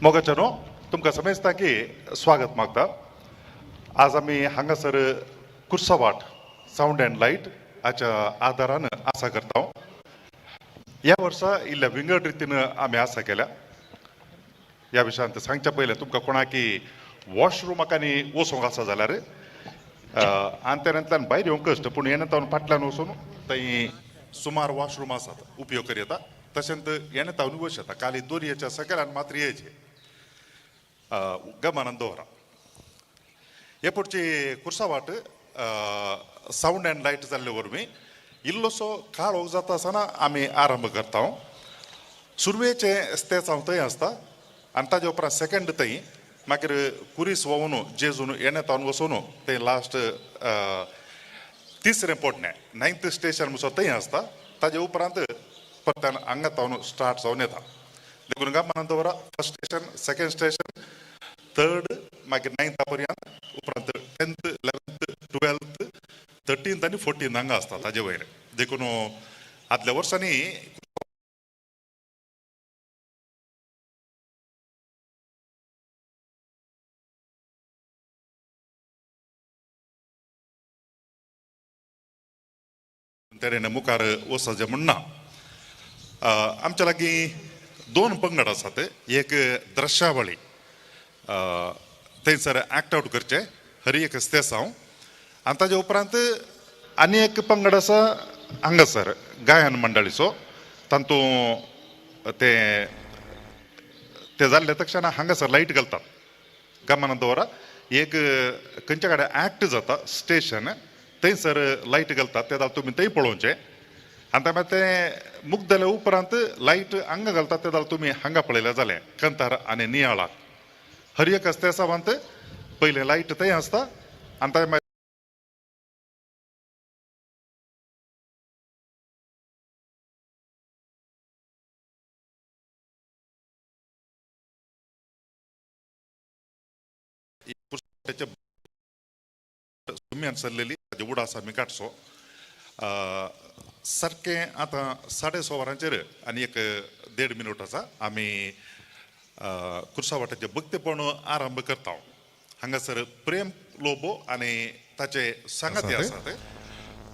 मोगाच्यानो तुमकां समजता की स्वागत मागता. आज आमी हांगासर कुर्सावाट सावंड अँड लायट हाच्या आदारान आसा करता. ह्या वर्सा इल्ल्या विंगड रितीन आमी आसा केल्या. ह्या विशयांत सांगच्या पयलें तुमकां कोणाकी वॉशरुमाक आनी वचूंक आसा जाल्यार आंतरांतल्यान भायर येवंक कश्ट, पूण येणे तावन फाटल्यान वचून थंय सुमार वॉशरूम आसात उपयोग कर येता. तशेंच येणे तावन वच येता काली दोरयेच्या सकयल्यान मात्र येयचे गमनान दवरा. हे पुढची कुर्सावाट सावंड अँड लायट जाल्ले वरवीं इल्लोसो काळोख जाता आसतना आमी आरंभ करता. सुरवेचे स्तेच हांव थंय आसता आनी ताजे उपरांत सेकंड थंय, मागीर कुरीस व्होवन जेजून येणे तावन वचून थंय लास्ट तिसरें पोडणें नायन्थ स्टेशन म्हणसर थंय आसता. ताजे उपरांत परत्यान हांगा तावन स्टार्ट जावन येता. देखून गमनान दवरा first station, second station, third, मागीर नायन्था पर्यंत, उपरांत 10th, 11th, 12th, 13th आनी 14th हांगा आसता ताजे वयर. देखून आदल्या वर्सांनी तेरेन मुखार वचचें म्हण ना. आमच्या लागीं दोन पंगड आसात. एक द्रश्यावळी थंयसर एक्ट आवट करचें हर एक स्तेसांव, आनी ताजे उपरांत आनी एक पंगड आसा हांगासर गायन मंडळीचो. तातूंत ते ते जाल्ले तक्षणा हांगासर लायट घालतात. गमनान दवरा एक खंयच्या कडेन एक्ट जाता स्टेशन थंयसर लायट घालतात ते तुमी थंय पळोवचें. आनी मागीर तें मुगदले उपरांत लायट हांगा घालतात ते जाल्यार तुमी हांगा पळयलें जालें कंतार आनी नियाळाक. हर एक स्तेसावांत पयलें लायट थंय आसता आनी ताजे मागीर सुम्यान सरलेली ताजे उडास आमी काडचो. सारकें आतां 6:30 वरांचेर आनी एक 1.5 मिनट आसा आमी कुर्सावाटाचें भक्तेपण आरंभ करता. हांगासर प्रेम लोबो आनी ताचे सांगाती आसात.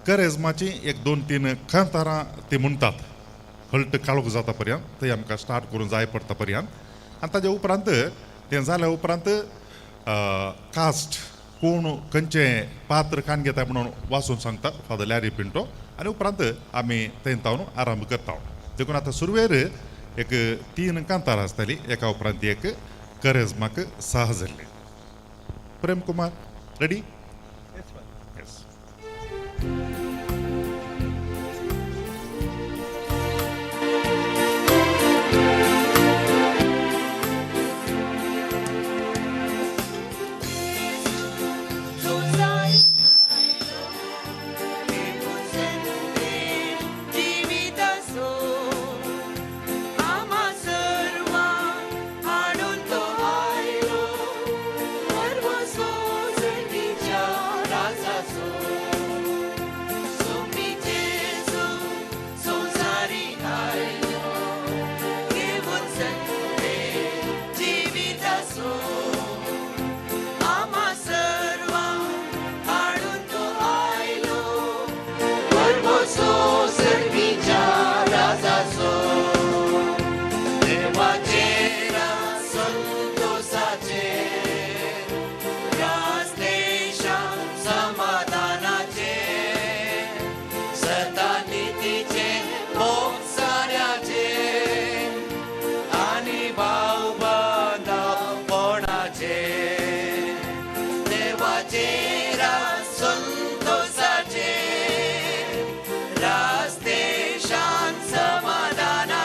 करेजमाची 1 2 3 कांतारां ती म्हणटात हळट काळोख जाता पर्यंत थंय आमकां स्टार्ट करूंक जाय पडटा पर्यंत. आनी ताजे उपरांत तें जाल्या उपरांत कास्ट कोण खंयचें पात्र काण घेता म्हणून वाचून सांगता फादर लॅरी पिंटो, आनी उपरांत आमी थंय तावन आरंभ करता. देखून आतां सुरवेर एक 3 कांतारां आसताली एका उपरांत एक करेजमाक सहा जाल्ली. Prem Kumar ready? Yes. संतोषाचे रास्ते शान समाधानाचे।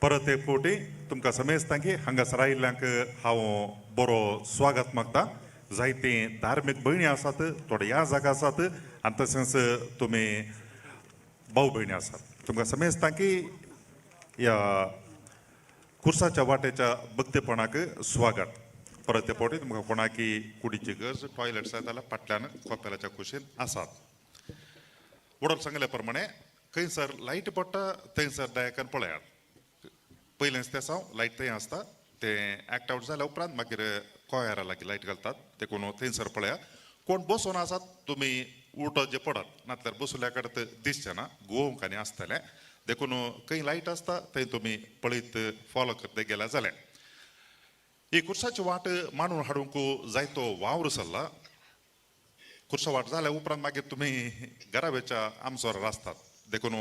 परत एक फावटी तुमकां समेस्तांक की हांगासर आयिल्ल्यांक हांव बरो स्वागत मागता. जायते धार्मीक भयणी आसात, थोडे ह्या जागा आसात आनी तशेंच तुमी भाव भयणी आसात. तुमकां समेस्तांक की ह्या कुर्साच्या वाटेच्या भक्तेपणाक स्वागत. परत ते फावटी तुमकां कोणाकी कुडीची गरज टॉयलेट्स जाय जाल्यार फाटल्यान कोपेलाच्या कुशीन आसात. वडोल सांगल्या प्रमाणे खंयसर लायट पडटा थंयसर दयाकन पळयात. पयलेंच तें साव लायट थंय आसता, तें एक्ट आवट जाल्या उपरांत मागीर कोयरा लागीं लायट घालतात, देखून थंयसर पळयात. कोण बसून आसात तुमी उठो जे पडत नातल्यार बसुल्या कडेन दिसचें ना, गोवंक आनी आसतलें. देखून खंय लायट आसता थंय तुमी पळयत फॉलो करते गेल्या जालें. ही कुर्साची वाट मांडून हाडूंक जायतो वावर चल्ला. कुर्सा वाट जाल्या उपरांत मागीर तुमी घराब्याच्या आमसोरार आसतात. देखून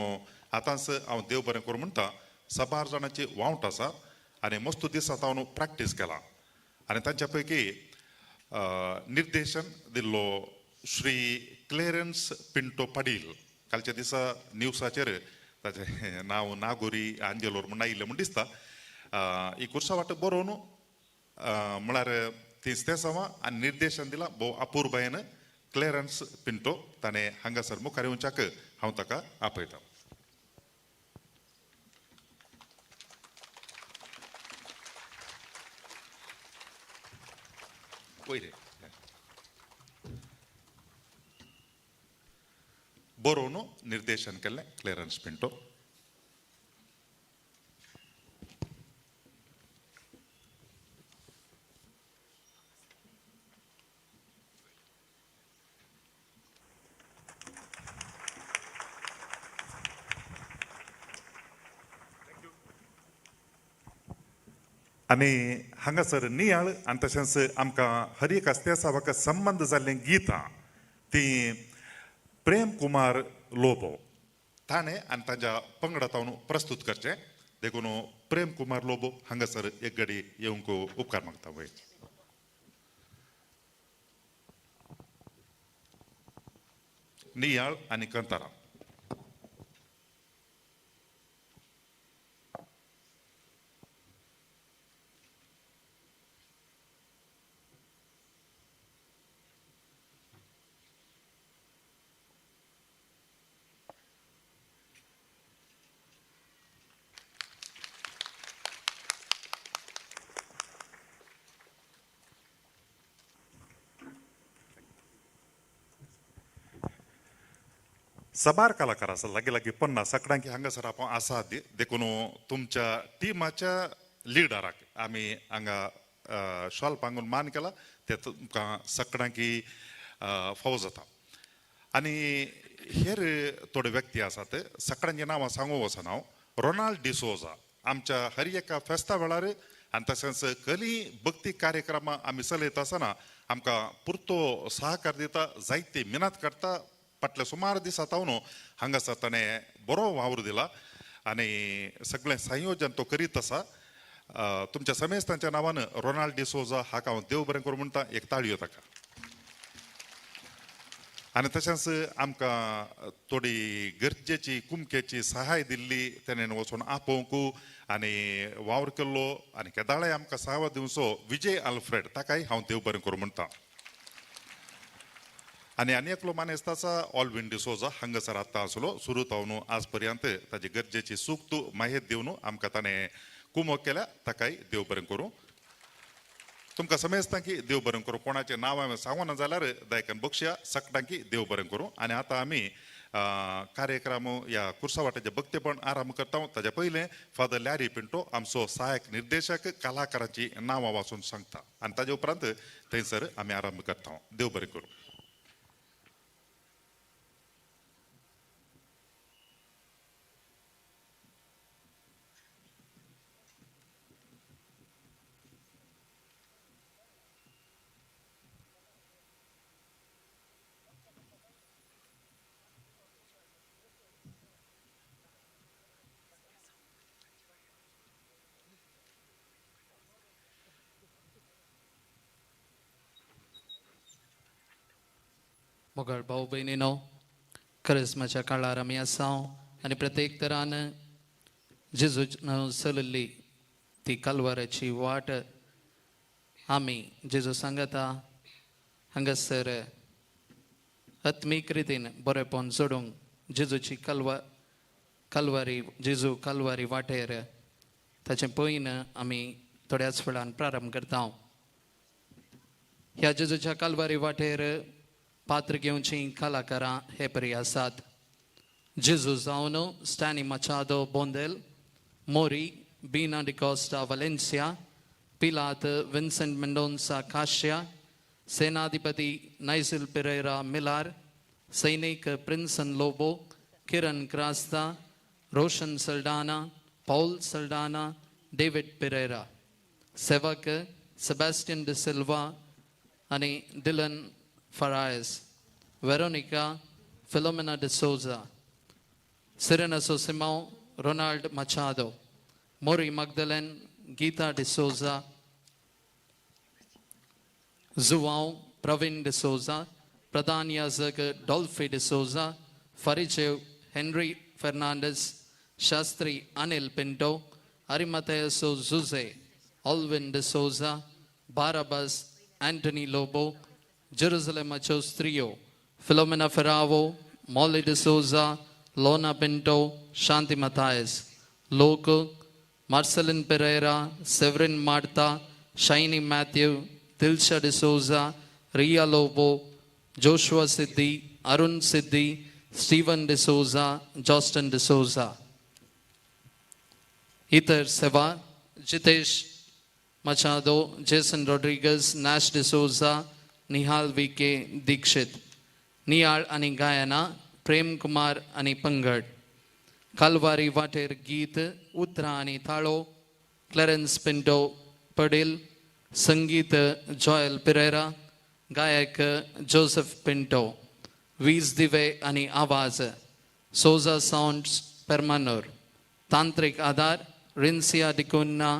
आतांच हांव देव बरें करूं म्हणटा. साबार जाणांची वावट आसा आनी मस्त दिसांत हांव प्रॅक्टीस केला आनी तांच्या पैकी निर्देशन दिल्लो श्री क्लेरन्स पिंटो पाडील. कालच्या दिसा न्यूसाचेर ताचें नांव नागोरी आंजेलोर म्हूण आयिल्लें म्हूण दिसता. ही कुर्सा वाट बरोवन म्हळ्यार तीच तें सवा आनी निर्देशन दिलां भोव अपुरबायेन क्लेरन्स पिंटो. ताणें हांगासर मुखार येवच्याक हांव ताका आपयतां. वयर बरोवन निर्देशन केल्लें क्लेरन्स पिंटो. आनी हांगासर नियाळ आनी तशेंच आमकां हर एक आस्तेसावाक संबंद जाल्लीं गितां तीं प्रेम कुमार लोबो ताणें आनी ताज्या पंगडा तावन प्रस्तूत करचें. देखून प्रेम कुमार लोबो हांगासर एक गडी येवंक उपकार मागता. वयर नियाळ आनी कंतारा. साबार कलाकार आसा, लागीं लागीं 50 आंकड्यांक हांगासर आपण आसा. देखून तुमच्या टिमाच्या लिडराक आमी हांगा शॉल पांगून मान केला, ते तुमकां सगळ्यांकी फावो जाता. आनी हेर थोडे व्यक्ती आसात, सगळ्यांची नांवां सांगूंक वचना हांव. रोनाल्ड डिसोजा आमच्या हर एका फेस्ता वेळार आनी तशेंच कली भक्ती कार्यक्रमां आमी चलयता आसतना आमकां पुरतो सहकार दिता, जायती मिनात काडटा. फाटल्या सुमार दिसा तावन हांगासर ताणें बरो वावर दिला आनी सगळें संयोजन तो करीत आसा. तुमच्या समेस्तांच्या नांवान रोनाल्ड डिसोजा हाका हांव देव बरें करूं म्हणटा. एक ताळयो ताका. आनी तशेंच आमकां थोडी गरजेची कुमकेची सहाय दिल्ली तेणेन वचून आपोवंक आनी वावर केल्लो आनी केदाळाय आमकां सहाय दिवचो विजय आल्फ्रेड ताकाय हांव देव बरें करूं म्हणटा. आनी आनी एकलो मानेस्ताचा ऑलविन डिसोजा हांगासर आत्तां आसलो सुरू तावन आज पर्यंत ताजी गरजेची सूख तूं माहेत दिवन आमकां ताणें कुमोक केल्या, ताकाय देव बरें करूं. तुमकां समेस्तांकी देव बरें करूं. कोणाचें नांव हांवें सांगूना जाल्यार दायकन बक्षया सगळ्यांकी देव बरें करूं. आनी आतां आमी कार्यक्रम ह्या कुर्सावाट्याचें भक्तेपण आरंभ करता. ताज्या पयलें फादर लॅरी पिंटो आमचो सहायक निर्देशक कलाकारांची नांवां वाचून सांगता आनी ताजे उपरांत थंयसर आमी आरंभ करता. देव बरें करूं. मोगाळ भाव भयणीनो, क्रिस्माच्या काळार आमी आसा आनी प्रत्येक तरान जेजू चलली ती कालवाराची वाट आमी जेजू सांगता हांगासर आत्मीक रितीन बरेपण जोडूंक जेजूची कालवारी जेजू कालवारी वाटेर ताचें पयन आमी थोड्याच वेळान प्रारंभ करता. ह्या जेजूच्या कालवारी वाटेर पात्र घेवचीं कलाकारां हे परी आसात. जेजू जावन Stanley Machado Bondel, Mori Bina D'Costa Valencia, Pilato Vincent Mendonca Kashya, सेनाधिपती Nycil Pereira मिलार, सैनीक Prinson Lobo, Kiran Crasta, Roshan Saldanha, Paul Saldanha, David Pereira, सेवक सेबास्टियन डिसिल्वा आनी Dylan Farias, Veronica Philomena D'Souza, Sirenaso Simao, Ronald Machado, Mori Magdalene, Geetha D'Souza, Joao Praveen D'Souza, प्रधान याजक Dolphy D'Souza, फरिचेव Henry Fernandes, शास्त्री Anil Pinto, अरिमतयसो जुझे, Alvin D'Souza, Barabbas Anthony Lobo, जेरुसलेमाच्यो स्त्रियो Filomena Ferrao, Molly D'Souza, Lona Pinto, Shanti Mathias, लोक Marcelin Pereira, Severin Marta, Shiny Mathew, Dilsha D'Souza, Riya Lobo, Joshua Siddi, Arun Siddi, Steven D'Souza, Joston D'Souza. इतर सेवा Jitesh Machado, Jason Rodrigues, Nash D'Souza, Nihal V K Dixit. नियाळ आनी गायना प्रेम कुमार आनी पंगड. कालवारी वाटेर गीत उतरां आनी ताळो क्लॅरन्स पिंटो पडील, संगीत जॉयल पिरेरा, गायक जोसेफ पिंटो. वीज दिवे आनी आवाज सोजा सावंड्स पेरमानूर. तांत्रीक आदार रिन्सिया डिकुन्ना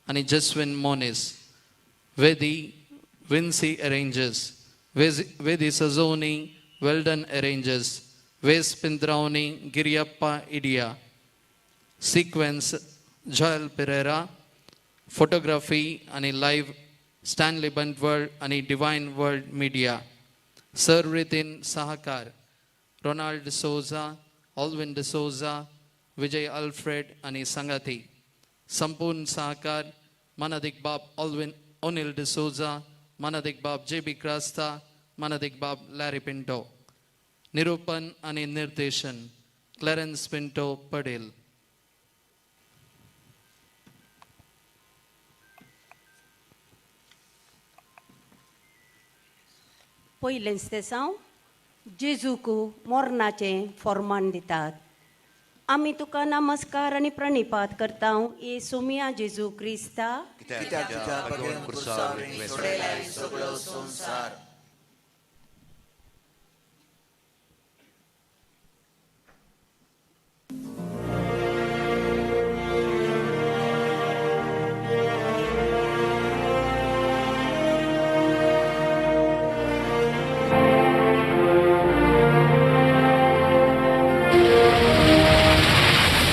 आनी जस्विन मोनीस. वेदी विन्सी अरेंजर्स, वेदी सजोवणी वेल्डन अरेंजर्स, वेस पिंत्रावणी गिरियप्पा इडिया, सिक्वेन्स जॉयल पिरेरा, फोटोग्राफी आनी लायव्ह स्टॅनली बंटवर्ल्ड आनी डिवायन वर्ल्ड मिडिया. सर रितीन सहकार Ronald D'Souza, Alvin D'Souza, Vijay Alfred आनी संगाती. संपूर्ण सहकार मानादीक बाब ऑल्विन ओनिल डिसोजा, मानादीक बाब जे बी क्रास्ता, मानादीक बाब लॅरी पिंटो. निरूपण आनी निर्देशन क्लॅरन्स पिंटो पडेल. पयलेंच तेसांव जेजूक मोरणाचें फॉर्मान दितात. आमी तुका नमस्कार आनी प्रणिपात करता ए सोमिया जेजू क्रिस्ता, कित्याक तुज्या भगवंत पुरसार सोडयलाय सगळो संवसार.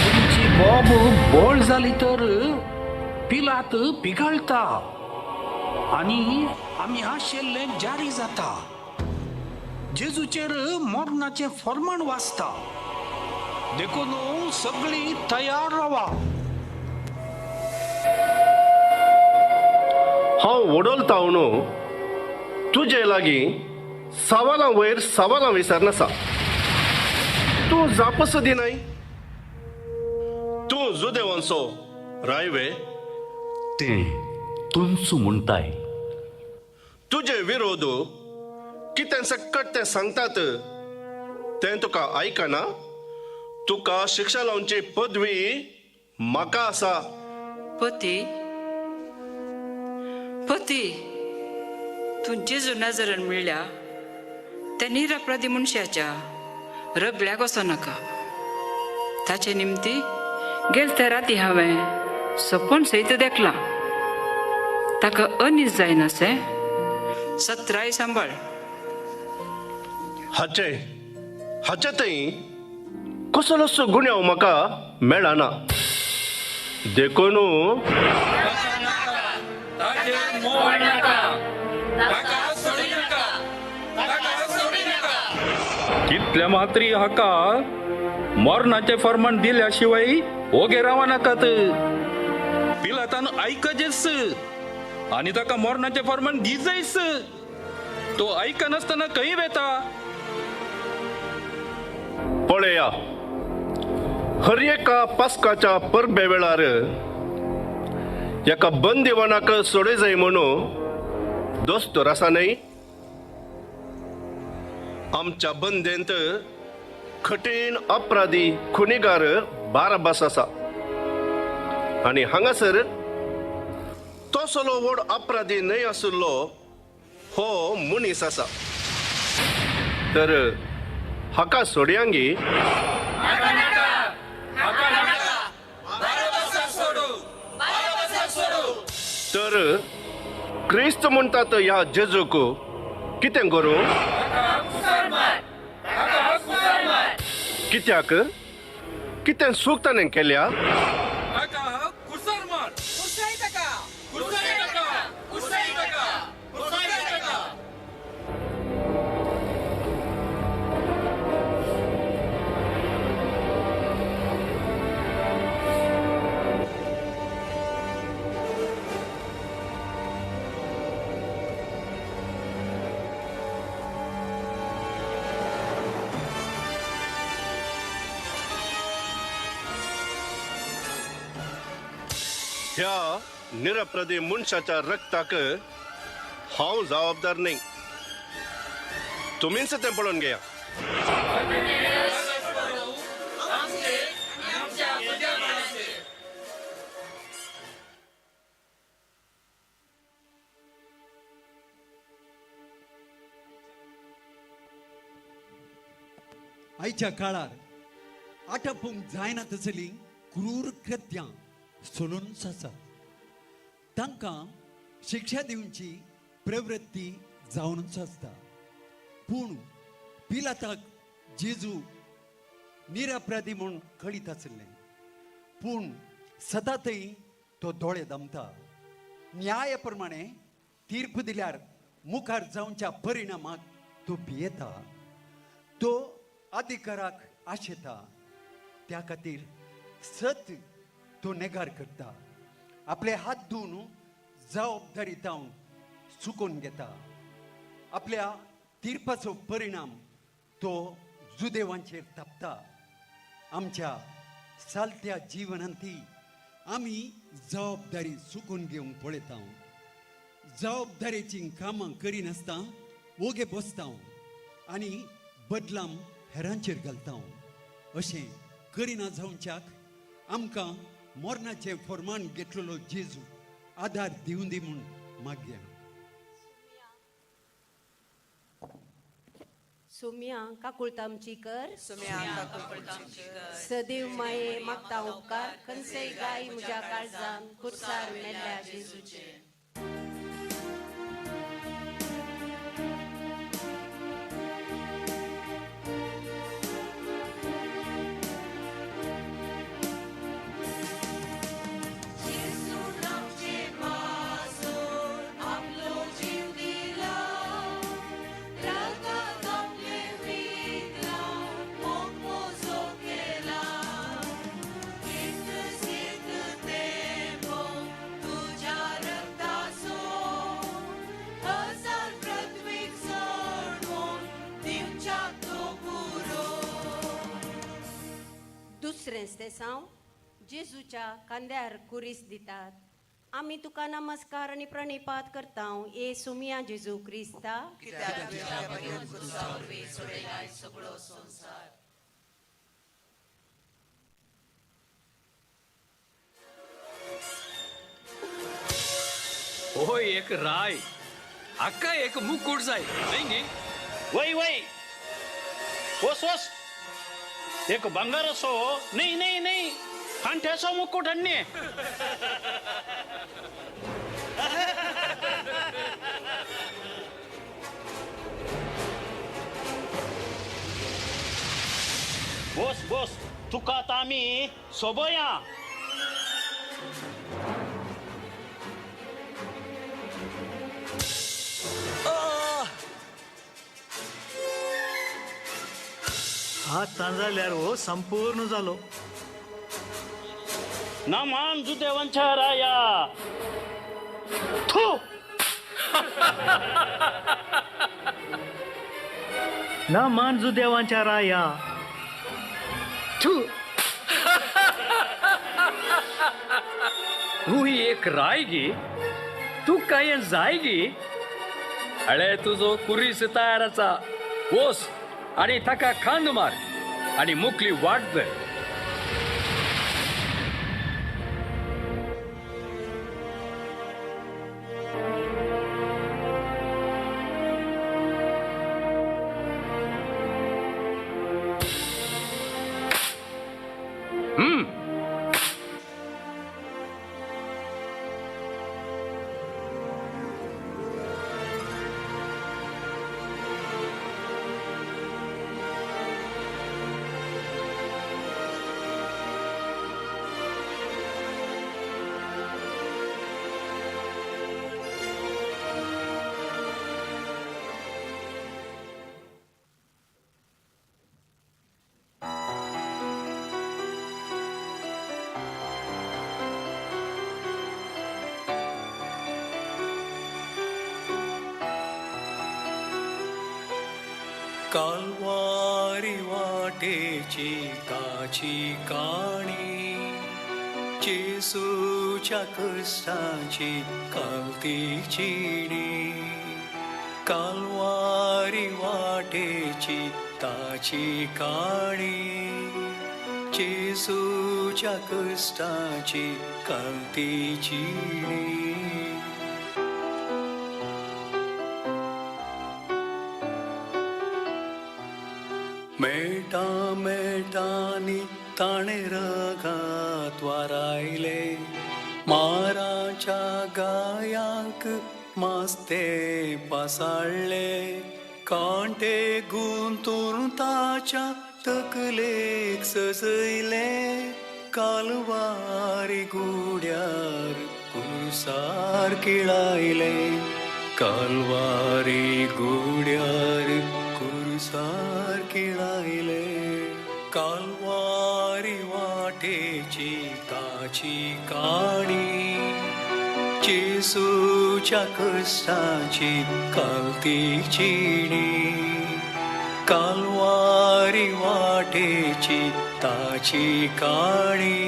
तुमची बॉब बोळ जाली तर पिलात पिघळटा आनी आमी आशिल्लें जारी जाता. जेजूचेर मरणाचें फॉर्माण वाचता, देखून सगळीं तयार रावा. हांव वडोलता न्हू तुजे लागीं सवालां वयर सवालां विसरनासा. तूं जापस दिनाय. तूं जुदेवांचो रायवे तें तुमचो म्हणटाय. तुजे विरोध कितें सकट तें सांगतात तें तुका आयकना. तुका शिक्षा लावची पदवी म्हाका आसा. पती पती तूं जेजू नजरन म्हणल्या त्या निरपराधी मनशाच्या रगल्याक वचो नाका. ताचे निमती गेल त्या राती हांवें सपन सयत देखलां. ताका अनीस जायनासें सत्राय सांबाळ. हाचे हाचे थंय कसलोच गुन्यांव म्हाका मेळना. देखून कितल्या मात्री हाका मरणाचें फर्मान दिल्या शिवाय ओगे रावा नाकात. पिलातान आयकजेस आनी ताका मरणाचें फर्मान दिजयस. तो आयकनासतना खंय वेता? पळया, हर एका पास्काच्या परबे वेळार एका बंदिवानाक सोडय जाय म्हणून दोस्तोर आसा न्हय? आमच्या बंदेंत कठीण अपराधी खुनेगार बाराबास आसा आनी हांगासर तसलो व्हड अपराधी न्हय आशिल्लो हो मनीस आसा. तर हाका सोडयांगी? तर क्रिस्त म्हणटात ह्या जेजूक कितें करूं? कित्याक कितें चूक ताणें केल्या? ह्या निरपराधी मनशाच्या रक्ताक हांव जबाबदार न्हय. तुमीच तें पळोवन घेया. आयच्या काळार आटापूंक जायना तसली क्रूर कृत्यां सोलून आसा. तांकां शिक्षा दिवची प्रवृत्ती जावनच आसता. पूण पिलाताक जेजू निरपराधी म्हूण कळीत आशिल्लें. पूण सदांतय तो दोळे दमता. न्याय प्रमाणे तीर्प दिल्यार मुखार जावच्या परिणामाक तो भियेता. तो अधिकाराक आशेता. त्या खातीर सत तो नेगार करता. आपले हात धुवन जबाबदारी तावन चुकोवन घेता. आपल्या तिर्पाचो परिणाम तो जुदेवांचेर तापता. आमच्या चालत्या जिवनांत आमी जबाबदारी चुकोवन घेवंक पळयता. जबाबदारेचीं कामां करिनासतना ओगे बसता आनी बदलाम हेरांचेर घालता. अशें करिना जावच्याक आमकां मरणाचें फर्मान घेतलेलो जेजू आदार दिवन दी म्हूण मागया. सुम्या काकुळतामची कर. सदैव माये मागता उपकार. खंयचेय गाय म्हज्या काळजान खुर्सार मेल्ल्या जेजूचे. दुसरें जेजूच्या कांद्यार कुरीस दितात. आमी तुका नमस्कार आनी प्रणिपात करता ए सुमिया जेजू क्रिस्ता. ओय एक राय हाका एक मुकूट जाय न्हय गे? वय वय वस वस एक भांगाराचो न्ही न्ही न्ही कांठ्याचो मुकूट हाडणे. बस बस तुका आतां आमी सोबया. आतां जाल्यार हो संपूर्ण जालो. ना मान जुदेवांच्या राया. थू. ना मान जुदेवांच्या राया. थू. तू ही एक राय गी, तू काय जाय गी. अळे तुजो कुरीस तयार आसा, वोस आणि ताका खांद मार आणि मुकली वाट धर. कालवारी वाटेची ताची काणी, जेसूच्या कष्टाची कालतीचिणी. कालवारी वाटेची ताची काणी, जेसूच्या कष्टाची कालतीचिणी. मेटा मेटानी ताणे रगात वारायले, माराच्या गायांक मास्ते पासाळले. कांटे गुंतून ताच्या तकलेक सजयले, कालवारी गुड्यार कुरसार किळायले. कालवारी गुड्यार कुरसार किळायले. कालवारी वाटेची ताची काणी, जेसूच्या कष्टाची कालतीचिणी. कालवारी वाटेची ताची काणी,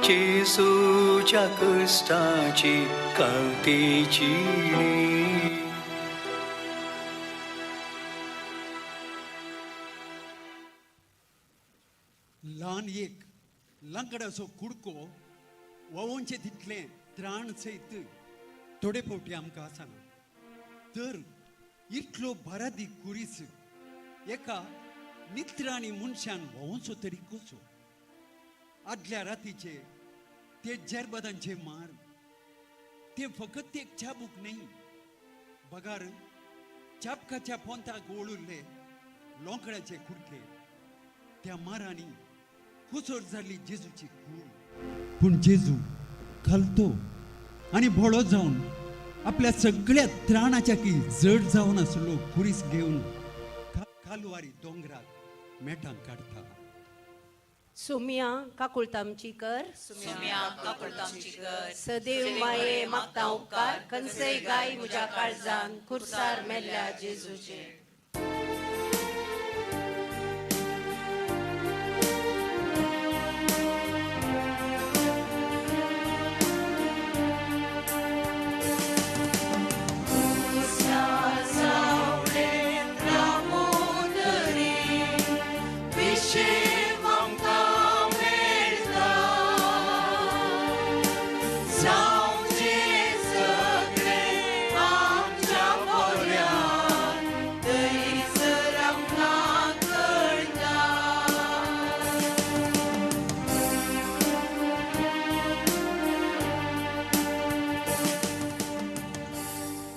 जेसूच्या कष्टाची कालतीचिणी. ल्हान एक लांकडाचो कुडको व्हांवचे तितलें त्राण सयत थोडे फावटी आमकां आसना, तर इतलो बारादी कुरीस एका नित्राणी मनशान व्हांवचो तरी कसो. आदल्या रातीचे ते जेरबदांचे मार ते फकत एक चाबूक न्हय, बगार चाबकाच्या पोंताक ओळुल्ले लोंकड्याचे कुडके. त्या मारांनी कुसर जाली जेजूची कूड. पूण जेजू खालतो आनी भोळो जावन आपल्या सगळ्या त्राणाच्या की जड जावन आसलो कुरीस घेवन कालवारी दोंगराक मेटां काडटा. सुमिया काकुळतामची कर, सुमिया काकुळतामची कर. सदैव माये मागता उपकार, खंयचेय गाय म्हज्या काळजान कुर्सार मेल्ल्या जेजूचे.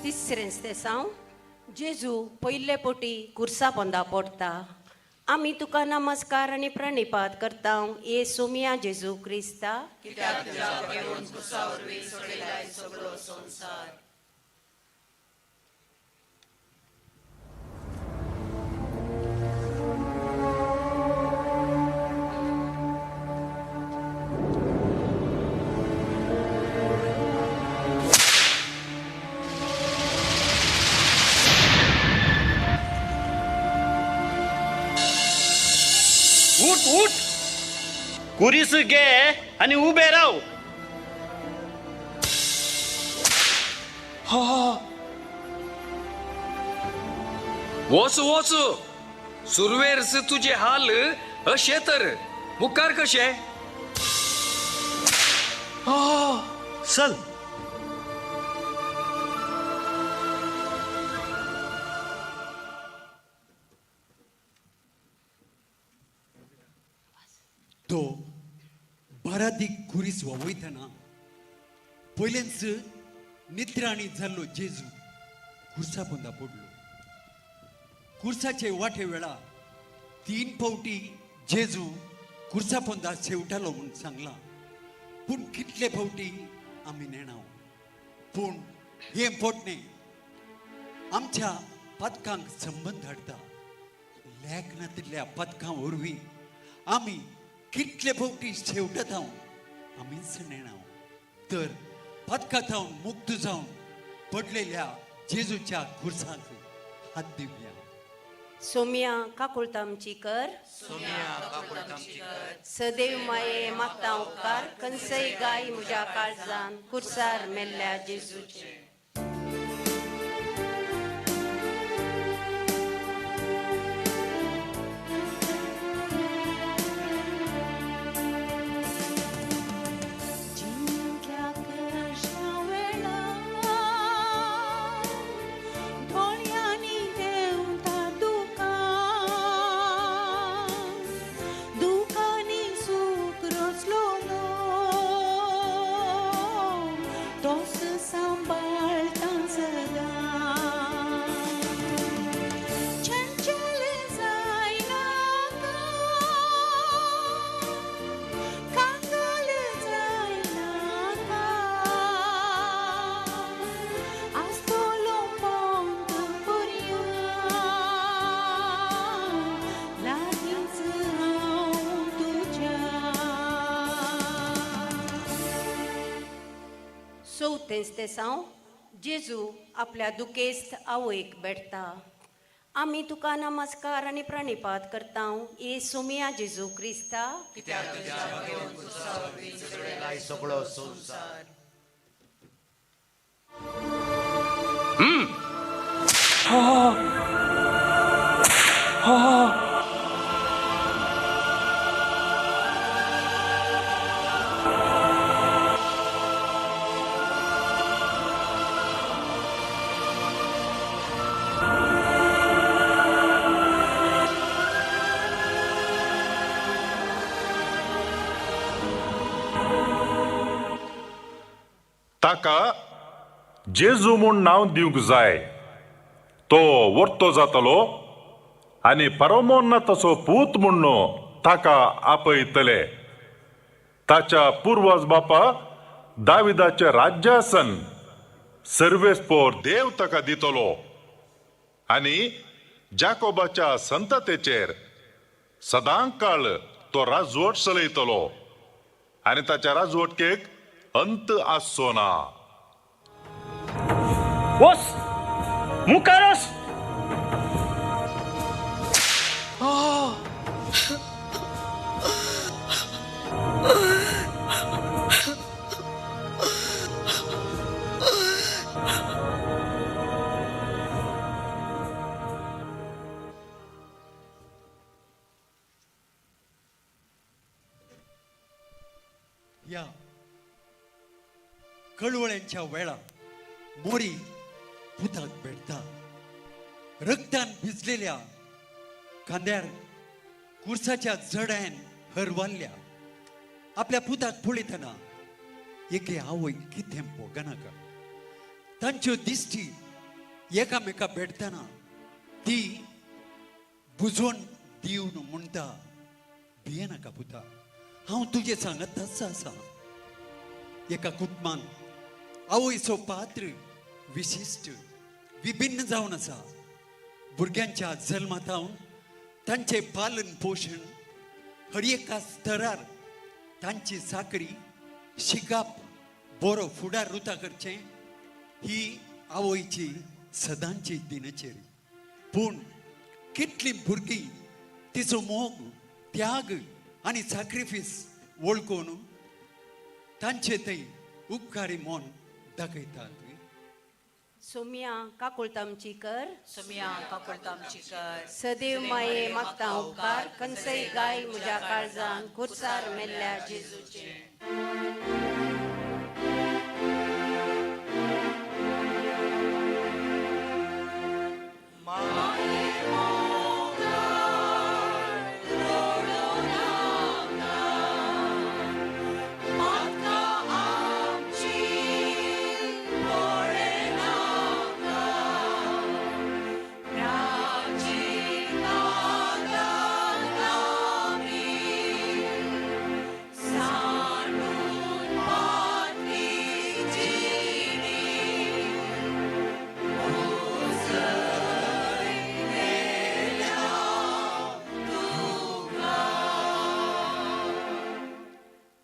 तिसरें तेसांव जेजू पयले पोटी कुर्सा पोंदा पडटा आमी तुका नमस्कार आनी प्रणिपात करता येसू मिया जेजू क्रिस्ता. कित्याक तुज्या भगेवन क्रुसा वरवीं सोडयलाय सगळो संवसार. उठ उठ, कुरीस घे आनी उबे राव. वच वच, सुरवेरस तुजे हाल अशे तर मुखार कशे? चल. तो बारादीक खुरीस वावयतना पयलेंच नित्राणी जाल्लो जेजू खुर्सा पोंदा पडलो. खुर्साचे वाटे वेळा 3 फावटी जेजू खुर्सा पोंदा शेवटालो म्हूण सांगलां, पूण कितले फावटी आमी नेणाव. पूण हें पोटणें आमच्या पदकांक संबंद हाडटा. लेखनांतल्या पदकां वरवीं आमी कितले फावटी शेवटत हांव आमीच नेणाव. तर पदका थावन मुक्त जावन पडलेल्या जेजूच्या खुर्साक हात दिवया. सोम्या काकुळता आमची कर. सोम्या काकुळता आमची कर. सदैव माये मागता उपकार कंसय गाय म्हज्या काळजान कुर्सार मेल्ल्या जेजूचे. तेसांव जेजू आपल्या दुखेस्त आवयक भेटता. आमी तुका नमस्कार आनी प्रणिपात करता येसू मिया जेजू क्रिस्ता. कित्याक तुज्या भगेवन क्रुसा वरवीं सोडयलाय सगळो संवसार. ताका जेजू म्हूण नांव दिवंक जाय. तो वर्तो जातलो आनी परमोन्नताचो पूत म्हूण ताका आपयतले. ताच्या पुर्वज बापा दाविदाचें राज्यासन सर्वेस्पोर देव ताका दितलो आनी जाकोबाच्या संततेचेर सदांकाळ तो राजवट चलयतलो आनी ताच्या राजवटकेक अंत आसचो ना. वस मुखार वस. या कळवळ्यांच्या वेळा मोरी पुताक भेटता. रक्तान भिजलेल्या खांद्यार कुर्साच्या जड्यान हरवाल्ल्या आपल्या पुताक पळयतना एके आवय कितें भोगनाका. तांच्यो दिश्टी एकामेका भेटतना ती बुजवण दिवन म्हणटा, भियेनाका पुता, हांव तुजें सांगत आसा. एका कुटुंबान आवयचो पात्र विशिश्ट विभिन्न जावन आसा. भुरग्यांच्या जल्मातावन तांचें पालन पोशण हर एका स्तरार तांची चाकरी शिकप बरो फुडार रुता करचें ही आवयची सदांची दिनचेरी. पूण कितलीं भुरगीं तिचो मोग, त्याग आनी साक्रिफीस वळखून तांचे थंय उपकारी मन दाखयतात. सोमिया काकुळतामची कर, सोमिया काकुळतामची कर. सदैव माये मागता उपकार, खंयसय गाय म्हज्या काळजान कुर्सार मेल्ल्या जेजूचे.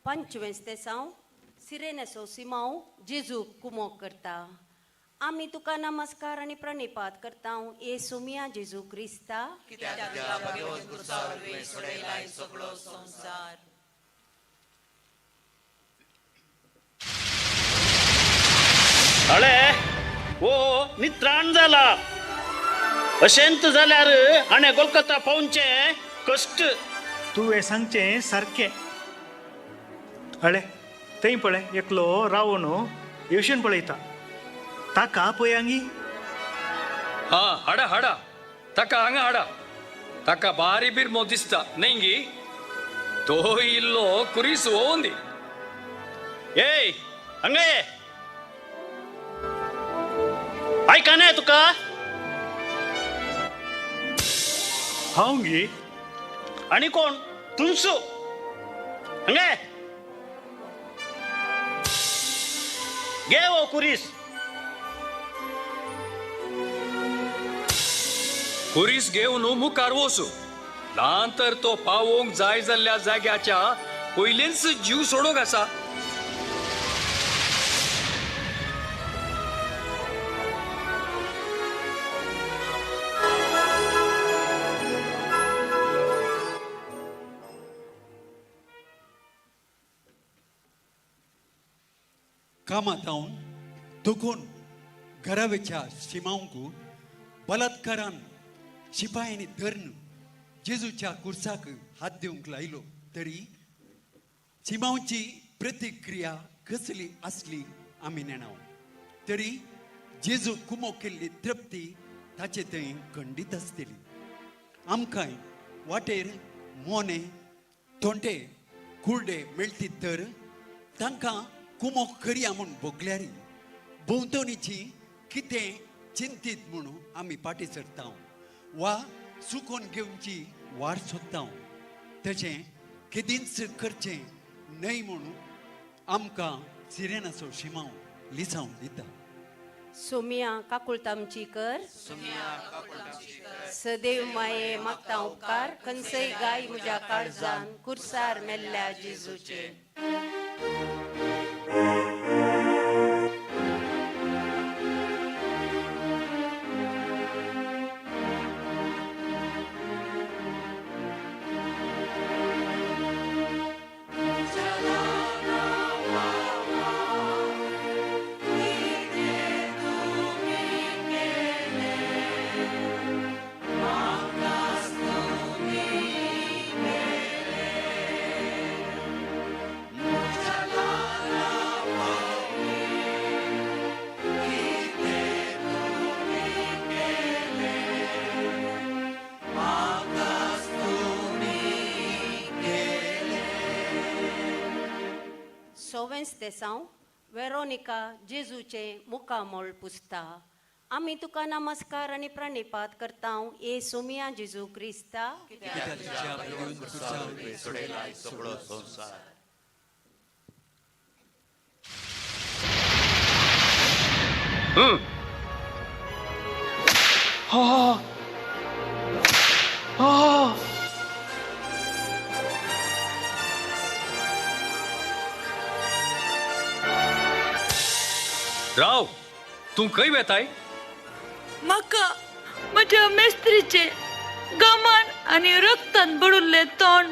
पंचवेंच तेसांव सिरेनेसो सिमांव जेजू कुमोक करता. आमी तुका नमस्कार आनी प्रणिपात करता ये सोमिया जेजू क्रिस्ता. अळे ओ नित्राण जाला अशेंत जाल्यार आणे कोलकाता पावचे कश्ट. तुवें सांगचें सारकें. अळे थंय पळय एकलो रावून येवशेन पळयता, ताका पळयांगी. हा हाडा हाडा ताका हांगा हाडा. ताका बारी बिरमो दिसता न्हय गी? तो इल्लो कुरीस ओंदी. ए हांगा ये, आयकना तुका? हांव गी? आनी कोण? तुमसू. हांगा घे हो कुरीस. कुरीस घेवन मुखार वचू, ना तर तो पावोवंक जाय जाल्ल्या जाग्याच्या पयलींच जीव सोडूंक आसा. कामातावन दुखून घरावेच्या शिमावंक बलात्कारान शिपायांनी धरून जेजूच्या कुर्साक हात दिवंक लायलो तरी शिमावची प्रतिक्रिया कसली आसली आमी नेणाव. तरी जेजू कुमो केल्ली तृप्ती ताचे थंय खंडीत आसतली. आमकांय वाटेर मोने तोंडे कुर्डे मेळटीत तर तांकां कुमो करया म्हूण भोगल्यारी भोंवतणीची कितें चिंतीत म्हणून आमी फाटीं सरता वा चुकोन घेवची वाट सोदता. तशें केदींच करचें न्हय म्हणून आमकां सिरेनाचो शिमांव लिसांव दिता. सोमिया काकुळतामची कर, सदैव माये मागता उपकार, खंयसय गाय म्हज्या काळजान कुर्सार मेल्ल्या जेजूचे. सोवेंस तेसांव वेरोनिका जेजूचें मुखामळ पुसता. आमी तुका नमस्कार आनी प्रणिपात करता ए सोमिया जेजू क्रिस्ता. सगळो संवसार. राव, तूं खंय वेताय? म्हाका म्हज्या मेस्त्रीचे गमान आनी रक्तान बुडुल्लें तोंड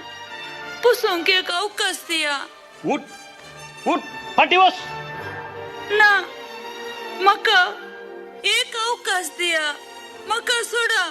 पुसूंक एक अवकाश दिया. उठ उठ, फाटी वच. ना, म्हाका एक अवकाश दिया, म्हाका सोडा.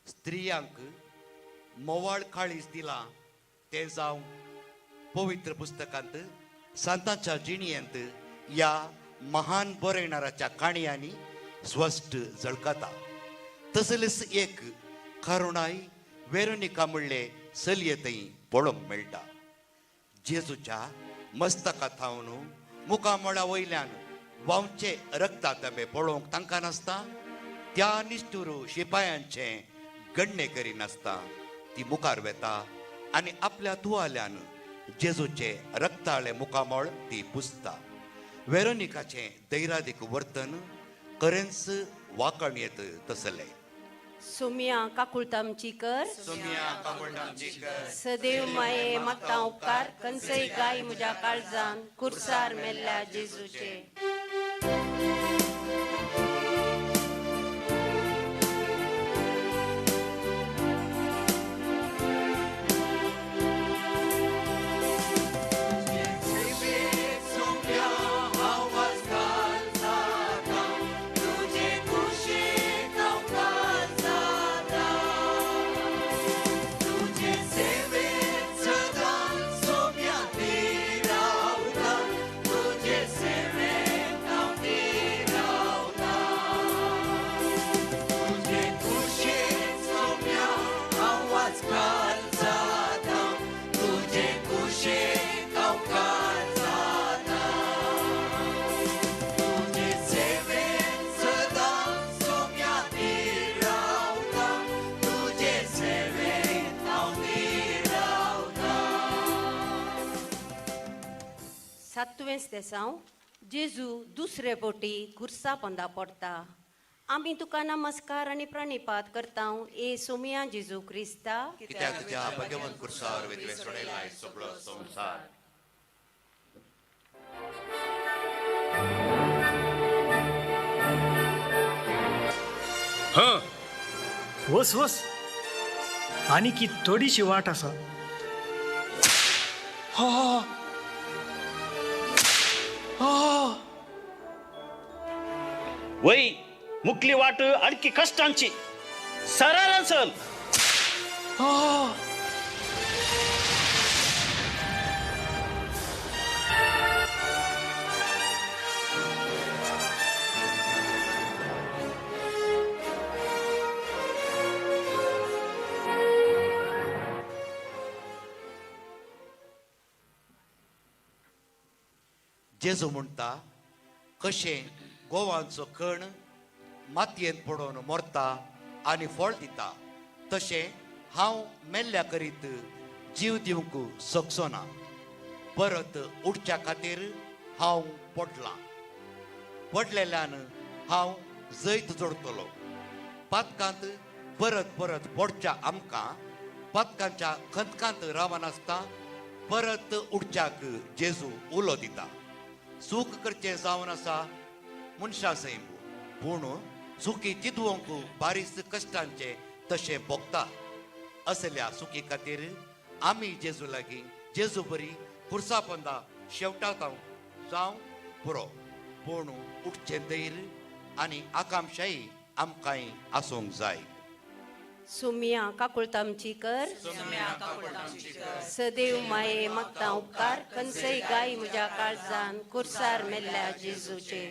स्त्रियांक मोवाळ काळीज दिलां तें जावं पवित्र पुस्तकांत संतांच्या जिणयेंत ह्या महान बरयणाराच्या काणयांनी स्वश्ट झळकता. तसलेच एक करुणाय वेरोनिका म्हणले चलये थंय पळोवंक मेळटा. जेजूच्या मस्तका थावन मुखामळा वयल्यान व्हांवचे रक्ता तांबे पळोवंक तांकां नासता, त्या निश्ठूर शिपायांचें गण्णे करिनासता ती मुखार वेता आनी आपल्या तुवाल्यान जेजूचे रक्ताळे मुखामळ ती पुसता. वेरोनिकाचें दैरादीक वर्तन खरेंच वाकण येत तसलें. सोमिया काकुळतामची कर, सदैव माये मागता उपकार, कंसय गाय म्हज्या काळजान कुर्सार मेल्ल्या जेजूचे. सातवेंच देसांव जेजू दुसरे बोटी खुर्सा पोंदा पडटा. आमी तुका नमस्कार आनी प्रणिपात करता ए सोमिया जेजू क्रिस्ता. कित्याक तुज्या भगवंत खुर्सार वेगळे सोडयलाय सगळो संवसार. वस वस, आनी की थोडीशी वाट आसा. वय मुकली वाट आणखी कष्टांची, सरळ चल. जेजू म्हणटा कशें गोवांचो कण मातयेंत पडोवन मरता आनी फळ दिता, तशें हांव मेल्ल्या करीत जीव दिवंक शकचो ना. परत उठच्या खातीर हांव पडलां, पडलेल्यान हांव जैत जोडटलो. पातकांत परत परत पडच्या आमकां पातकांच्या खंतकांत रावनासता परत उठच्याक जेजू उलो दिता. चूक करचें जावन आसा मनशा सैम, पूण चुकी चितवंक बारीस कश्टांचें तशें भोगता. असल्या चुकी खातीर आमी जेजू लागीं जेजू बरी खुर्सा पोंदा शेवटाक जावं पुरो, पूण उठचें धैर्य आनी आकांक्षाय आमकांय आसूंक जाय. सुमिया काकुळतामची कर. सदैव माये मागता उपकार खंयचेय गाय म्हज्या काळजान कुर्सार मेल्ल्या जेजूचे.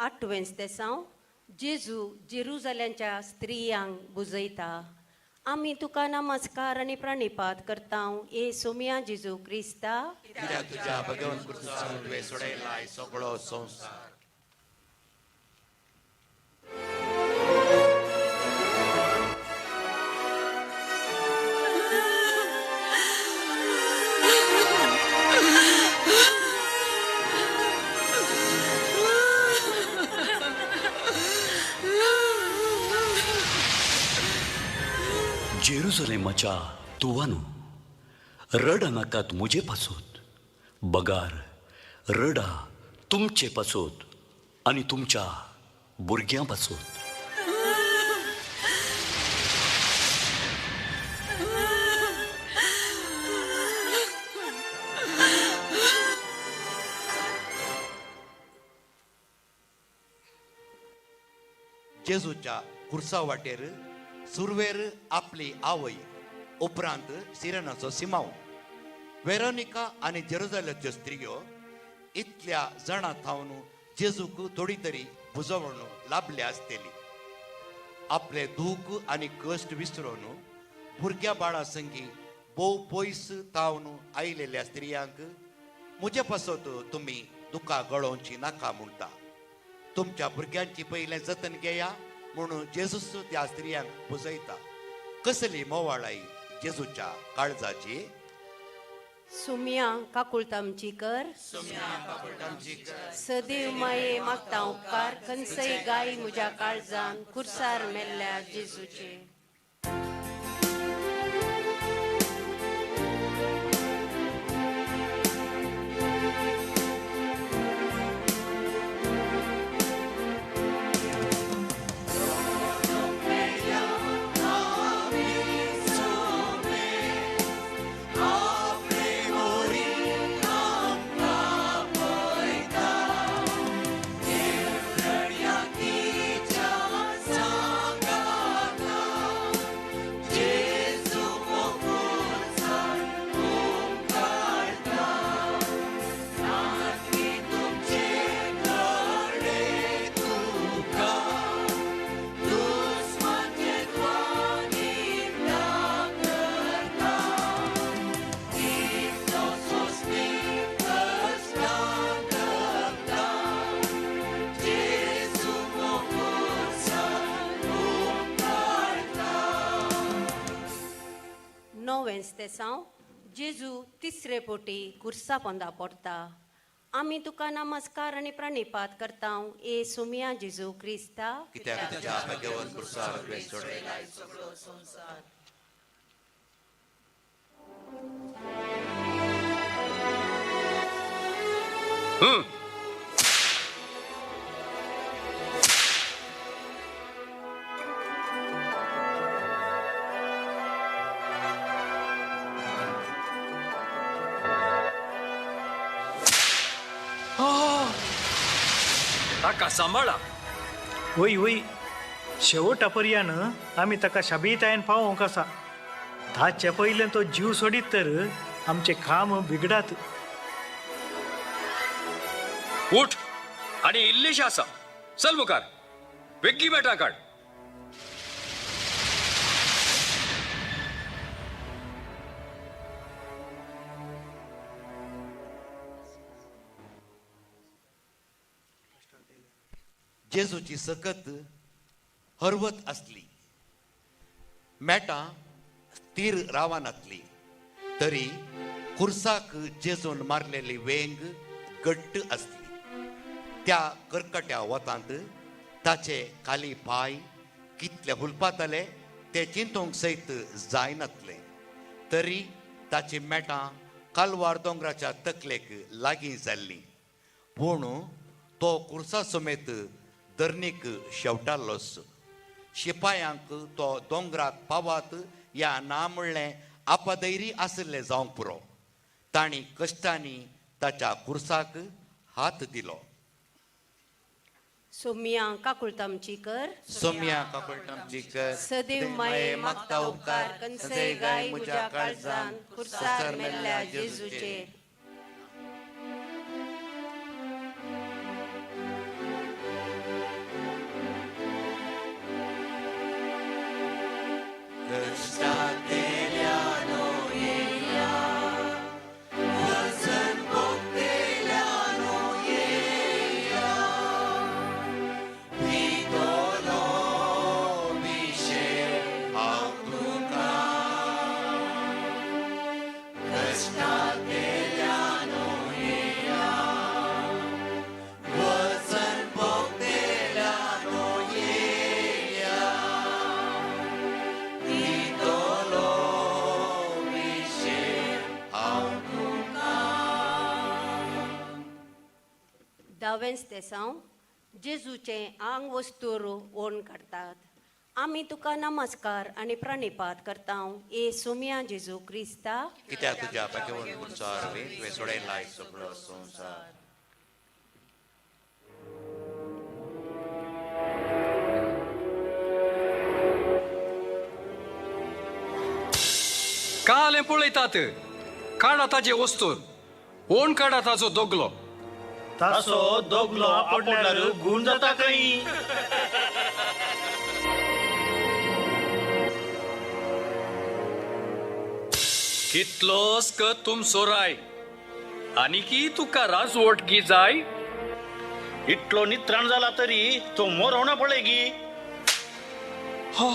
आठवें जेजू जेरुजाल्यांच्या स्त्रियांक बुजयता. आमी तुका नमस्कार आनी प्रणिपात करता ए सोमिया जेजू क्रिस्ता. तुझ्या भगवान तुवें सोडयलाय सगळो संवसार. जेरुजलेमाच्या तुवानो, रडा नाकात म्हजे पासत, बगार रडा तुमचे पासत आनी तुमच्या भुरग्यां पासत. जेजूच्या कुर्सा वाटेर सुरवेर आपली आवय, उपरांत सिरनाचो सिमाव, वेरोनिका आनी जेरुजालेच्यो स्त्रियो इतल्या जाणां थावन जेजूक थोडी तरी बुजवण लाभल्या आसतली. आपले दूख आनी कश्ट विसरून भुरग्या बाळा संगी भोव पयस थावन आयिल्ल्या स्त्रियांक म्हजे पासत तुमी दुकां गळोवची नाका म्हणटा. तुमच्या भुरग्यांची पयलें जतन घेया म्हणून जेजूस त्या स्त्रियांक बुजयता. कसली मोवाळाई जेजूच्या काळजाची. सुमिया काकुळतामची कर. सदैव माये मागता उपकार खंयचेय गाय म्हज्या काळजान कुर्सार मेल्ल्या जेजूचे. जेजू तिसरे पोटी कुर्सा पोंदा पडटा. आमी तुका नमस्कार आनी प्रणिपात करता ए सोमिया जेजू क्रिस्ता. ताका सांबाळा. वय वय शेवटा पर्यान आमी ताका शाबीतायेन पावोवंक आसा. ताचे पयलें तो जीव सोडीत तर आमचें काम बिगडात. उठ आनी इल्लीशी आसा, चल मुखार, बेगी बेटा काड. जेजूची सकत हरवत आसली, मेटां स्थीर रावनासली, तरी कुर्साक जेजून मारलेली वेंग घट्ट आसली. त्या करकट्या वतांत ताचे खाली पांय कितले हुलपाताले ते चिंतूंक सयत जायनातले, तरी ताची मेटां कालवार दोंगराच्या तकलेक लागीं जाल्लीं. पूण तो कुर्सा समेत धरणीक शेवटालोच. शिपायांक तो दोंगराक पावात या ना म्हणलें आपदैरी आशिल्लें जावंक पुरो. तांणी कश्टांनी ताच्या कुर्साक हात दिलो. सोमिया काकुळतामची कर, सोमिया काकुळतामची कर, सदैव माये मागता उपकार, कंसय गाय म्हज्या काळजान कुर्सार मेल्ल्या जेजूचेर. धावेंच तेसांव जेजूचें आंग वस्तूर ओण काडटात. आमी तुका नमस्कार आनी प्रणिपात करता ए सोमिया जेजू क्रिस्ता, कित्याक तुज्या पाखेवन कुर्सार तुवें सोडयला सगळो संवसार. कालें पळयतात, काडा ताजे वस्तूर, ओण काडा ताजो दोगलो. तासो दोगलो आपडल्यार गूण जाता खंय. कितलोस क तुमचो राय आनीकी तुका राजवट गी जाय. इतलो नित्राण जाला तरी तो मोरोवणा पळय गी. हा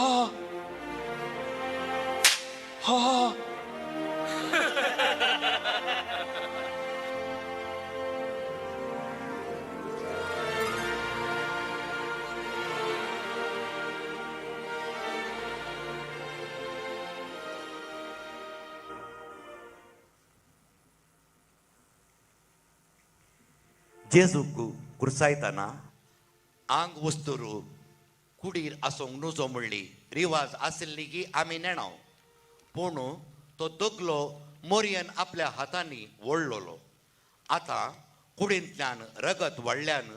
हा जेजूक कुर्सायतना आंग वस्तूर कुडीर आसूंक नुजो म्हणली रिवाज आशिल्ली की आमी नेणाव. पूण तो दगलो मोरयन आपल्या हातांनी ओडलोलो. आतां कुडींतल्यान रगत वाडल्यान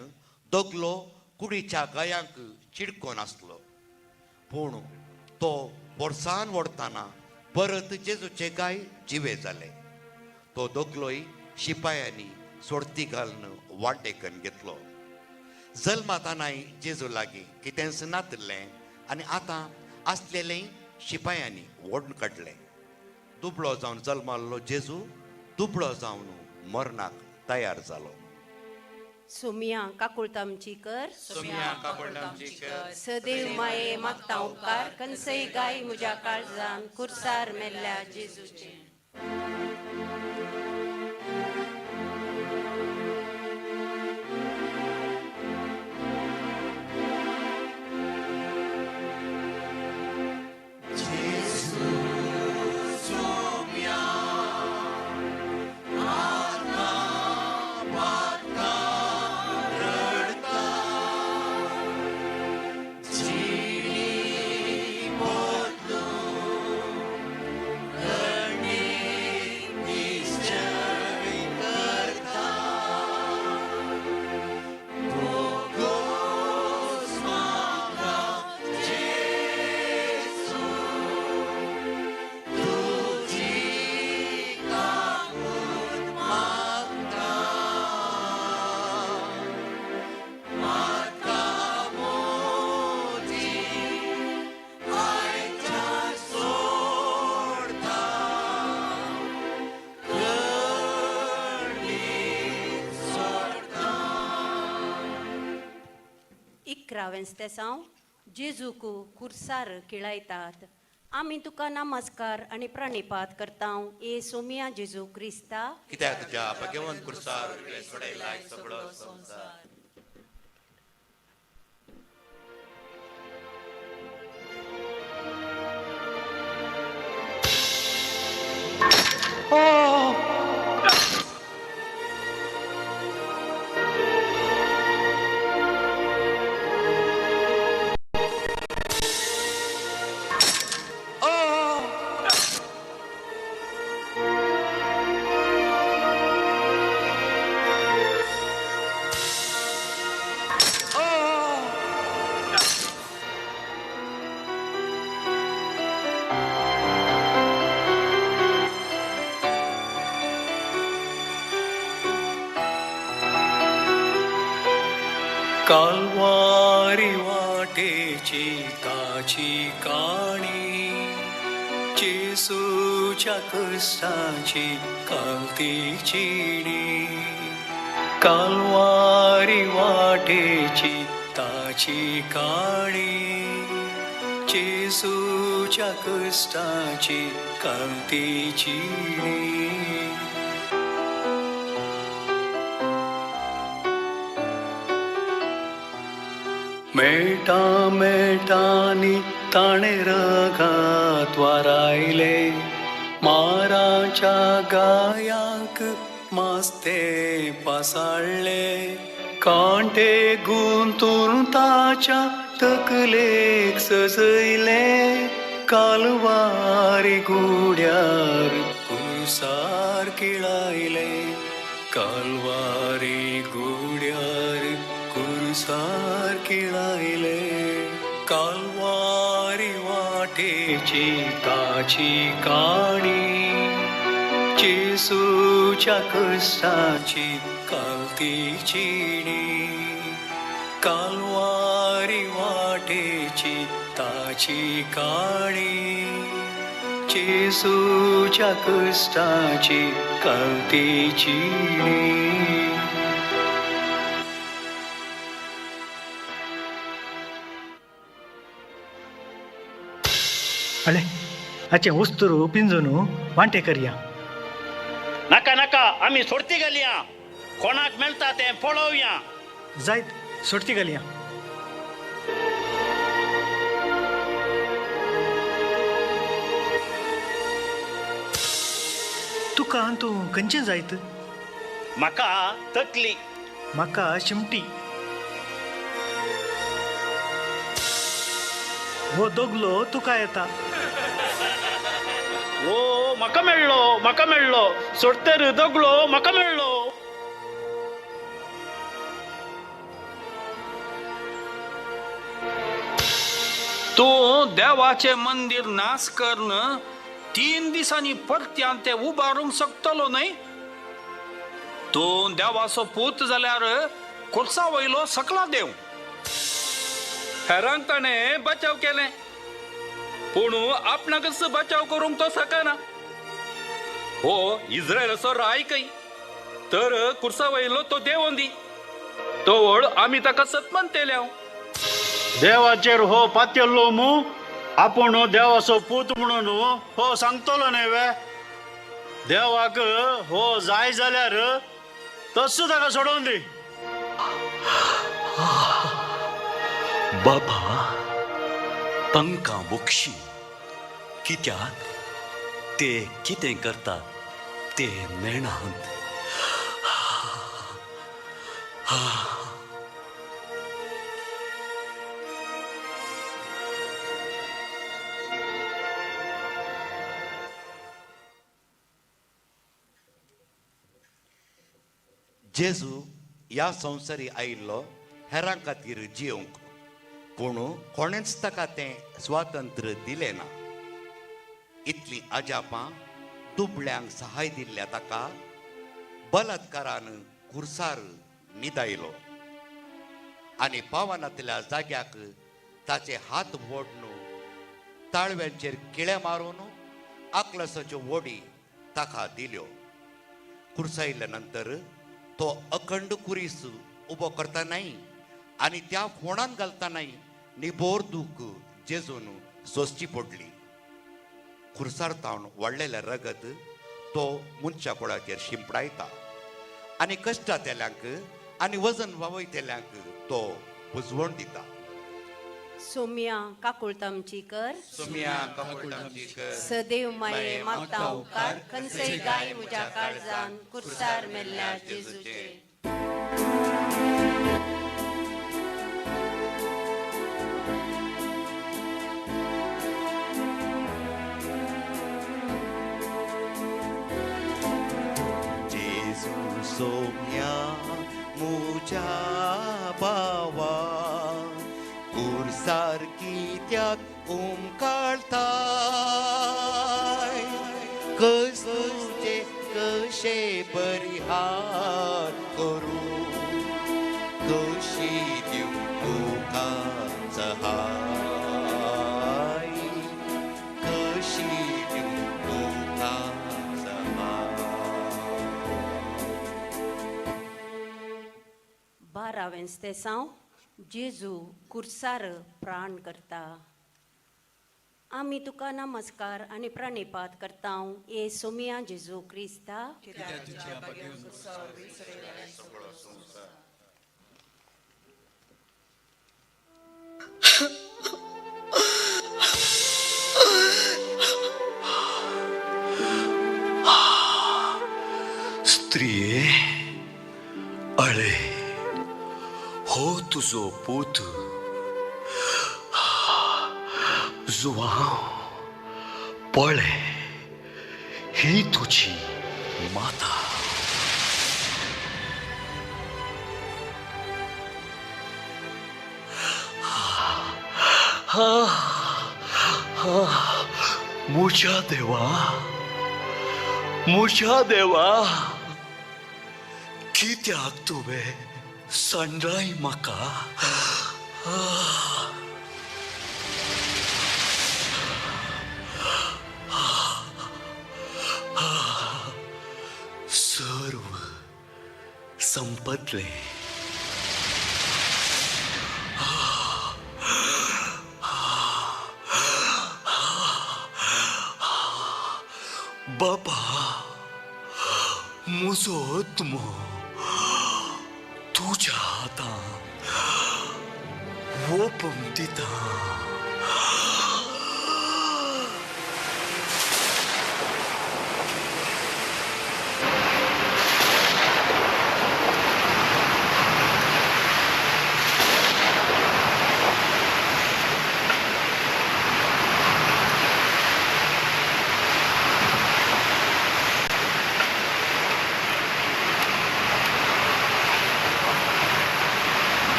दगलो कुडीच्या गयांक चिडकोन आसलो. पूण तो पोरसान ओडतना परत जेजूचे गाय जिवे जाले. तो दगलोय शिपायांनी सोडती घालून वाटेकन घेतलो. जल्मातानाय जेजू लागीं कितेंच नातिल्लें आनी आतां आसलेलें शिपायांनी ओडून काडलें. दुबळो जावन जल्माल्लो जेजू दुबळो जावन मरणाक तयार जालो. सोमिया काकुळतामची कर, सोमिया काकुळतामची कर, सदैव माये मागता उपकार, कंसय गाय म्हज्या काळजान कुर्सार मेल्ल्या जेजूचे. Learning. वेंस्तेसांव जेजूक कुर्सार किळायतात. आमी तुका नमस्कार आनी प्रणिपात करता ए सोमिया जेजू क्रिस्ता. कित्याक तुज्या भगवंत कुर्सार सोडयला सगळो संवसार. कालवारी वाटेची ताची काणी, जेसूच्या कुसाची कालतीची. कालवारी वाटेची ताची काणी, जेसूच्या कुसाची कालतीची. मेटा मेटानी ताणे रगात वारायले, माराच्या गायांक मास्ते पासाळले, कांटे गुंतून ताच्या तकलेक सजयले, कालवारी गुड्यार कुसार किळायले, कालवारी गुड्यार कुरसार किळायले. कालवारी वाटेची ताची काणी, जेसूच्या कुसाची कालतीची. कालवारी वाटेची ताची काणी, जेसूच्या कुसाची कालतीची. अळे हाचें वस्तूर पिंजून वांटे करया. नाका नाका, आमी सोडती घालया, कोणाक मेळटा तें पळोवया. जायत सोडती घालया. तुका तूं खंयचें जायत? म्हाका तकली. म्हाका शिमटी. हो दोगलो तुका येता. ओ म्हाका मेळ्ळो, म्हाका मेळ्ळो, सोडतर दोगलो म्हाका मेळ्ळो. तूं देवाचें मंदीर नाश करून 3 दिसांनी परत्यान तें उबारूंक शकतलो न्हय? तूं देवाचो पूत जाल्यार कुर्सा वयलो सकला देव. हेरांक ताणें बचाव केलें, पूण आपणाकच बचाव करूंक तो शकना. हो इस्रायलाचो राय खंय, तर कुर्सा वयलो तो देवोन दी तवळ आमी ताका सत मानतेले. देवाचेर हो पातयल्लो मू, आपूण देवाचो पूत म्हणून हो सांगतलो न्हय वे? देवाक हो जाय जाल्यार तस्सो ताका सोडोवन दी. बाबा तांकां बक्षी, कित्याक ते कितें करतात ते नेणात. जेजू ह्या संवसारी आयिल्लो हेरां खातीर जियोंक, पूण कोणेंच ताका तें स्वातंत्र्य दिलें ना. इतलीं अजापां दुबळ्यांक सहाय दिल्ल्या ताका बलात्कारान कुर्सार निदायलो आनी पावनातल्या जाग्याक ताचे हात वोडून ताळव्यांचेर किळे मारून आकलसाच्यो वोडी ताका दिल्यो. कुर्सायल्या नंतर तो अखंड कुरीस उबो करता नाही आनी त्या फोणान घालतनाय निबोर दूख जेजून सोंसची पडली. खुर्सार तावन वाडलेलें रगत तो मनशा कुळाचेर शिंपडायता आनी कश्टांतल्यांक आनी वजन वावयतल्यांक तो बुजवण दिता. सोम्या काकुळतामची कर. सोम्या काकुळतामची कर. सदैव माये मागता उपकार खंयचेय गाय म्हज्या काळजान कुर्सार मेल्ल्या जेजूचे. जेजू सोम्या मुझ्या बावा कुर्सार कित्याक उमकाळताय कस तुजे कशे परिहार करूं कशी दिवं तुका सहाय कशी दिवं तुका सहाय. बारावें स्तेसांव जेजू कुर्सार प्राण करता. आमी तुका नमस्कार आनी प्रणिपात करता ए सोमिया जेजू क्रिस्ता. स्त्रिये अळे हो तुजो पूत जुवांव पळे ही तुजी माता. मुझ्या देवा मुझ्या देवा कित्याक तुवें सांडलाय म्हाका. सर्व संपतलें. बाबा म्हजो आत्मो तुज्या हातांत ओंपून दिता.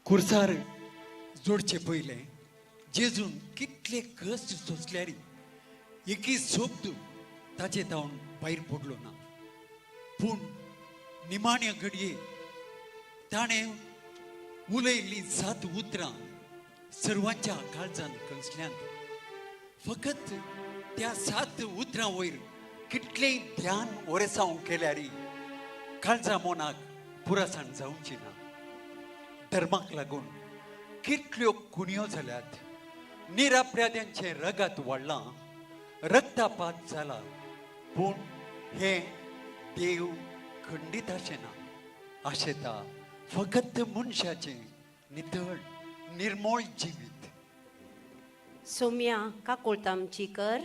कुर्सार जोडचे पयले जेजून कितले कश्ट सोंसल्यार एकी शब्द ताचे तावन भायर पडलो ना. पूण निमाण्या घडये ताणें उलयल्लीं 7 उतरां सर्वांच्या काळजान कंसल्यांत. फकत त्या 7 उतरां वयर कितलेंय ध्यान ओरेसांव केल्यार काळजा मनाक पुरासाण जावची ना. धर्माक लागून कितल्यो खुणयो जाल्यात, निरापराध्यांचें रगत वाडलां, रक्तपात जाला, पूण हें देव खंडीत अशें ना. आशेता फकत मनशाचें नितळ निर्मळ जिवीत. सोम्या काकुळतामची कर.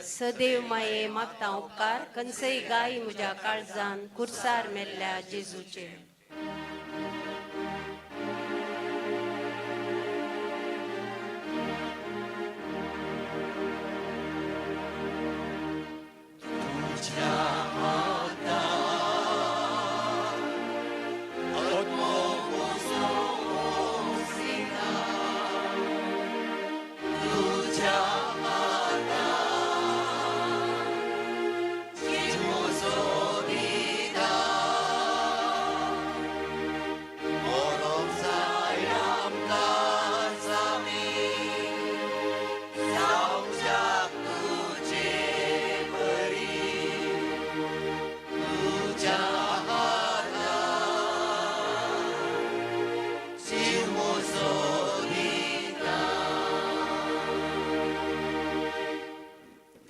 सदैव माये मागता उपकार खंयचेय गाय म्हज्या काळजान कुर्सार मेल्ल्या जेजूचे. तुझ्या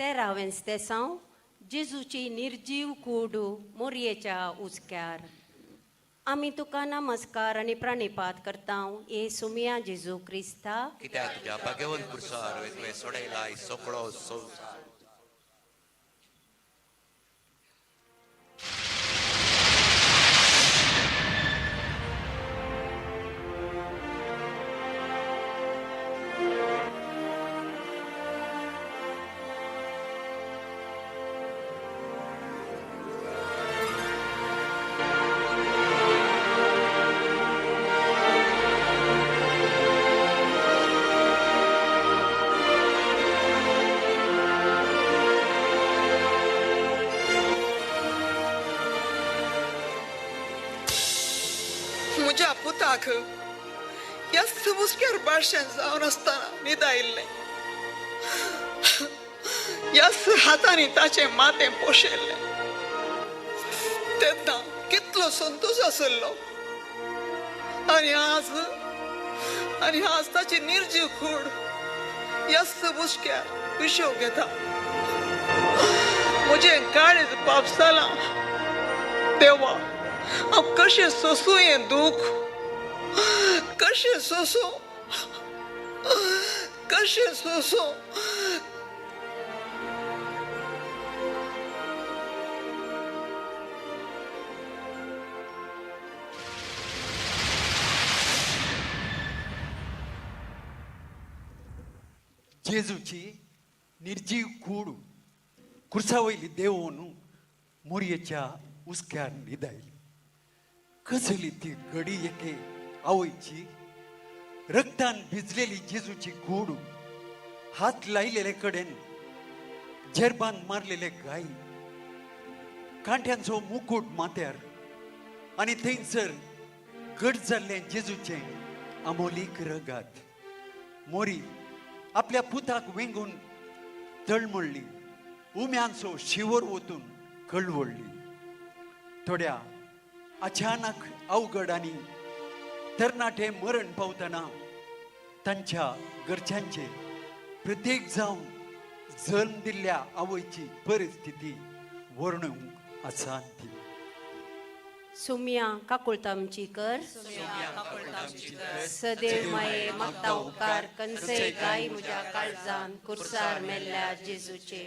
तेरावेंस्तेसांव जेजूची निर्जीव कूड मोरयेच्या उचक्यार. आमी तुका नमस्कार आनी प्रणिपात करता ये सुमिया जेजू क्रिस्ता, कित्याक तुज्या भाग्यवंत पुरसार तुवें सोडयलाय सगळो संवसार. म्हज्या पुताक ह्याच हुस्क्यार बाळशें जावन आसतना न्हिदायिल्लें, ह्याच हातांनी ताचें माथें पोशेल्लें. तेन्ना कितलो संतोश आशिल्लो. आनी आज आनी आज ताची निर्जीव कूड ह्याच हुस्क्यार विशव घेता. म्हजें काळीज पाप जालां. देवा, हांव कशें सोसूं हें दूख, कशें सोसूं, कशें सोसूं. जेजूची निर्जीव कूड खुर्सा वयली देंवोवन मोरयेच्या हुस्क्यार न्हिदायली. कसली ती घडी एके आवयची रक्तान भिजलेली जेजूची कूड, हात लायलेले कडेन झेरबान मारलेले गाय, कांट्यांचो मुकूट माथ्यार आनी थंयसर घट जाल्लें जेजूचें आमोलीक रगात. मोरी आपल्या पुताक वेंगून तळमळ्ळी, उम्यांचो शिवर ओतून कळवळ्ळी. थोड्या अचानक अवघड आनी तरणाटे मरण पावतना तांच्या घरच्यांचे प्रत्येक जावन जल्म दिल्ल्या आवयची परिस्थिती वर्णूंक असाध्य. सुमिया काकुळतामची कर, सदैव माये मागता उपकार कन्सय गाय म्हज्या काळजान कुर्सार मेल्ल्या जेजूचे.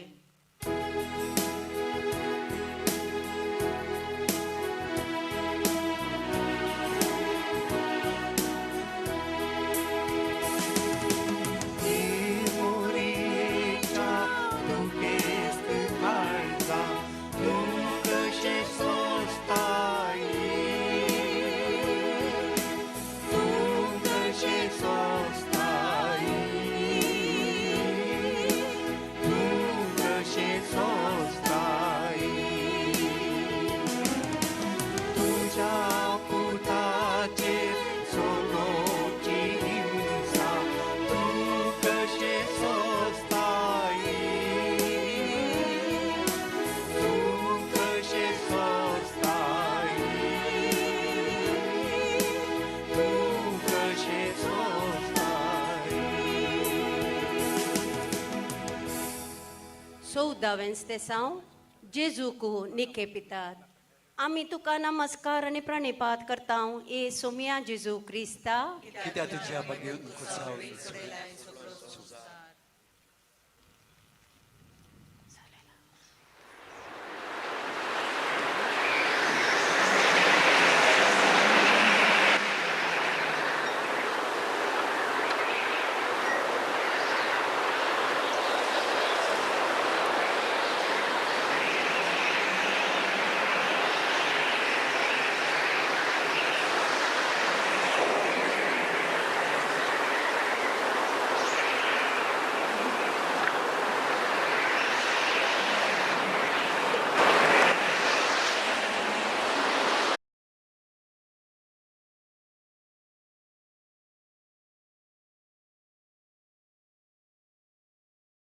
चवदावेंस्तेसांव जेजूक निके पितात. आमी तुका नमस्कार आनी प्रणिपात करता ए सोमिया जेजू क्रिस्ता, कित्याक तुज्या भाग्यवंत खुर्सा वयली सोडयलाय.